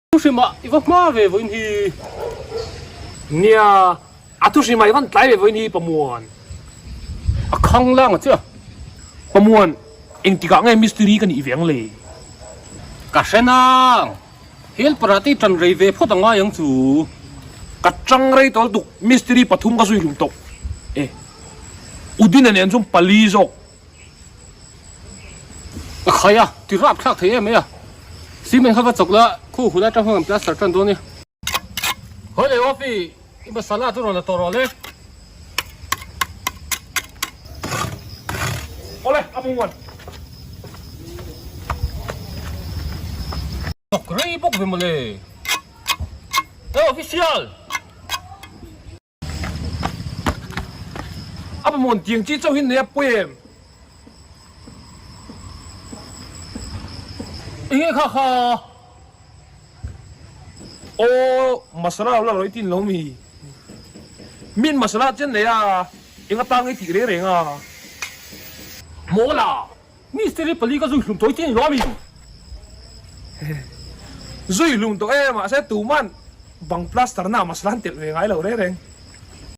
Thu hrimah i va hma ve vawiin hi. Nia, a thu hrimah i van tlai ve vawiin hi Pamuan. A khang lang a chiah. Pamuan, engtikah nge mistiri ka nih ve ang le? Ka hre nang. Helper ah te i tan rei ve phawt a ngai ang chu. Ka tang rei tawh lutuk, mistiri pathum ka zui hlum tawh e. Udina nen chuan pali zawk. A khai a, ti rap thlak thei em mai a. Cement kha va chawk la, khu hun atang khan kan plaster tan dawn nia. Hawi leh Ofi, i masala chu rawn la tawh rawh le. Awle, a pung uan. Chawk rei bawk ve mawle. E official! A pawmawm tiang chi chauhin nei a pawi em? Enge kha kha? Aw, masala lo la rawih tin lo mi. Min masala chen nei a, eng atang i tih reng reng a. Mawla, mistiri pali ka zui hlum tawh i tin lo a mi? Zui hlum tawh e, mahse tuman bang plaster na masala an telh ve ngai lo reng reng.